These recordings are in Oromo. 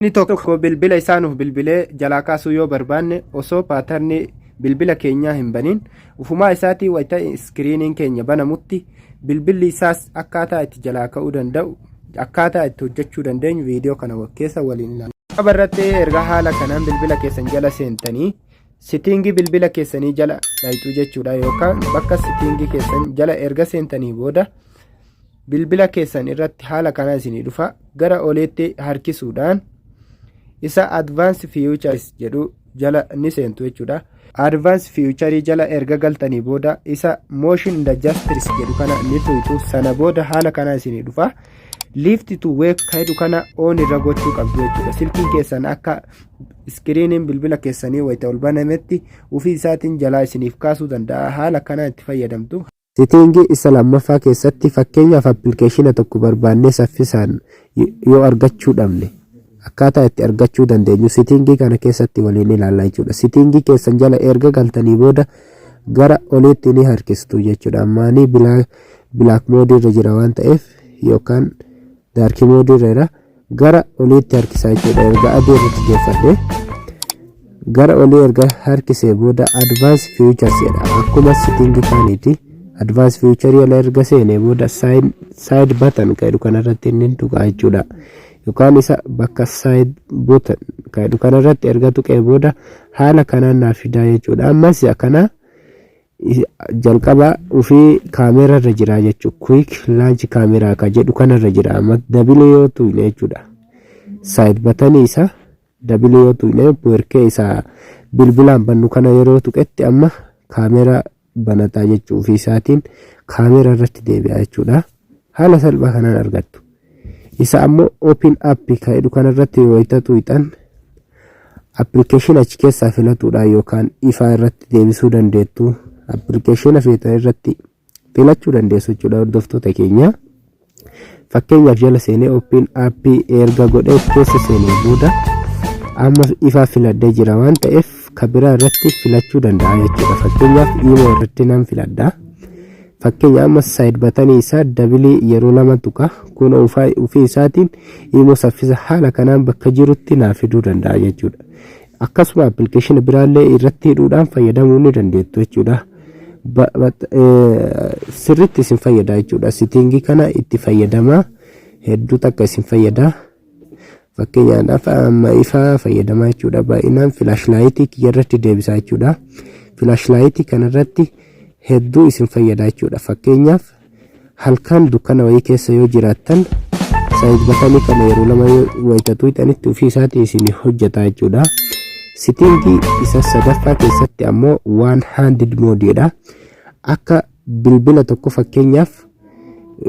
Inni tokko bilbila isaa nuuf bilbilee jalaa kaasuu yoo barbaanne, osoo pattern bilbila keenyaa hin banin, ufumaa isaatii wayita screeniin keenya banamutti bilbilli isaas akkaataa itti jalaa ka'uu danda'u, akkaataa itti hojjechuu dandeenyu viidiyoo kana keessa waliin ilaalla. Qaba irratti erga haala kanaan bilbila keessan jala seentanii, setting bilbila keessanii jala dhayxuu jechuudha, yookaan bakka setting keessan jala erga seentanii booda bilbila keessan irratti haala kanaa isinii dhufa. Gara oliitti harkisuudhaan isa "Advanced Features" jedhu jala ni seentu jechuudha. Advanced Feature jala erga galtanii booda isa "Motion and Gestures" jedhu kana ni tuytu. Sana booda haala kanaa isinii dhufa. "Lift to Wake" ka jedhu kana on irra gochuu qabdu jechuudha. Silkiin keessan akka screeniin bilbila keessanii wayita ol banametti ofii isaatiin jalaa isiniif kaasuu danda'a. Haala kanaan itti fayyadamtu. Setting isa lammaffaa keessatti, fakkeenyaaf, application tokko barbaannee saffisaan yoo argachuu dhabne, akkaataa itti argachuu dandeenyu setting kana keessatti waliin ilaalla jechuudha. Setting keessan jala erga galtanii booda gara oliitti ni harkistu jechuudha. Ammaanii black mode irra jira waan ta'eef, yookaan dark mode irra jira, gara oliitti harkisaa jechuudha. Erga adii irratti geeffadhee, gara olii erga harkisee booda "Advanced Features" jedha. Akkuma setting kaaniiti. Advanced Feature jala erga seenee booda "Side button" kan jedhu kanarratti inni tuqaa jechuudha. Yookaan isa bakka "Side button" kan jedhu kanarratti erga tuqee booda haala kanaan naaf fidaa jechuudha. Ammas kana jalqaba ofii kaameera irra jira jechuudha. "Quick Launch Camera" kan jedhu kanarra jira. Amma double yoo tuqne jechuudha. Side button isa double yoo tuqne, bu'erkee isa bilbilaan bannu kana yeroo tuqetti, amma kaameeraa banataa jechuu, ofii isaatiin kaameeraa irratti deebi'a jechuudha. Haala salphaa kanaan argattu. Isa ammoo "Open App" kan jedhu kanarratti wayita tuqxan, application achi keessaa filatuudhaan yookaan ifaa irratti deebisuu dandeettu. Application feetan irratti filachuu dandeessu jechuudha, hordoftoota keenya. Fakkeenyaaf, jala seenee "Open App" erga godhee keessa seenee booda, amma ifaa filadhee jira waan ta'eef, kabiraa irratti filachuu danda'a jechuudha. Fakkeenyaaf, Imo irratti nan filadha. Fakkeenya, amma side button isaa double yeroo lama tuqa, kun ofii isaatiin Imo saffisa haala kanaan bakka jirutti naa fiduu danda'a jechuudha. Akkasuma application biraallee irratti hidhuudhaan fayyadamuu ni dandeettu jechuudha. Sirriitti isin fayyada jechuudha. Setting kana itti fayyadamaa, hedduu takka isin fayyada. Fakkeenyaaf, amma ifaa fayyadamaa jechuudha. Baay'inaan flashlight kiyya irratti deebisaa jechuudha. Flashlight kanarratti hedduu isin fayyada jechuudha. Fakkeenyaaf, halkan dukkana wayii keessa yoo jiraattan, side button kana yeroo lama wayita tuqxanitti ofii isaatii isin hojjeta jechuudha. Setting isa sadaffaa keessatti ammoo "One Handed Modeedha. Akka bilbila tokko, fakkeenyaaf,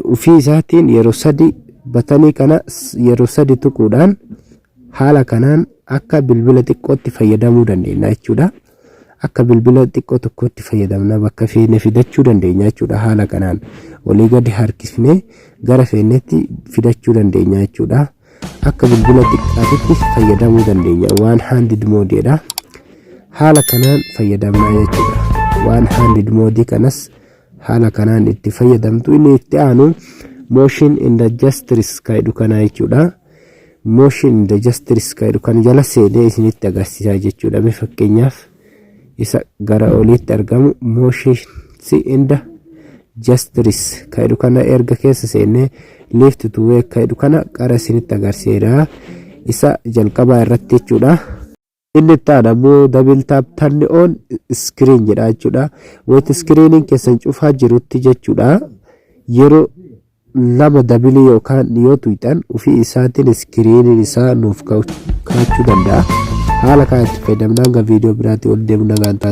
ofii isaatiin yeroo sadi button kana yeroo sadi tuquudhaan haala kanaan akka bilbila xiqqootti fayyadamuu dandeenya jechuudha. Akka bilbila xiqqoo tokkotti fayyadamna, bakka feene fidachuu dandeenya jechuudha. Haala kanaan olii gadi harkisnee gara feenetti fidachuu dandeenya jechuudha. Akka bilbila xiqqaatitti fayyadamuu dandeenya. "One Handed Modeedha. Haala kanaan fayyadamna jechuudha. "One Handed Mode" kanas haala kanaan itti fayyadamtu. Inni itti aanu "Motion and Gestures" kan jedhu kana jechuudha. "Motion and Gestures" kan jedhu kana jala seenee isinitti agarsiisaa jechuudha. Mee fakkeenyaaf, isa gara oliitti argamu "Motion and Gestures" kan jedhu kana erga keessa seennee, "Lift to Wake" kan jedhu kana qara isinitti agarsiisa. Isa jalqabaa irratti jechuudha. Inni itti aanu ammoo "Double tap turn on screen" jedha jechuudha. Wayita screeniin keessan cufaa jirutti jechuudha. Yeroo lama double yookaan yoo tuqxan, ofii isaatiin screeniin isaa nuuf kaachuu danda'a. Haala kanatti fayyadamnaan hanga viidiyoo biraatti ol deemu nagaan ta'a.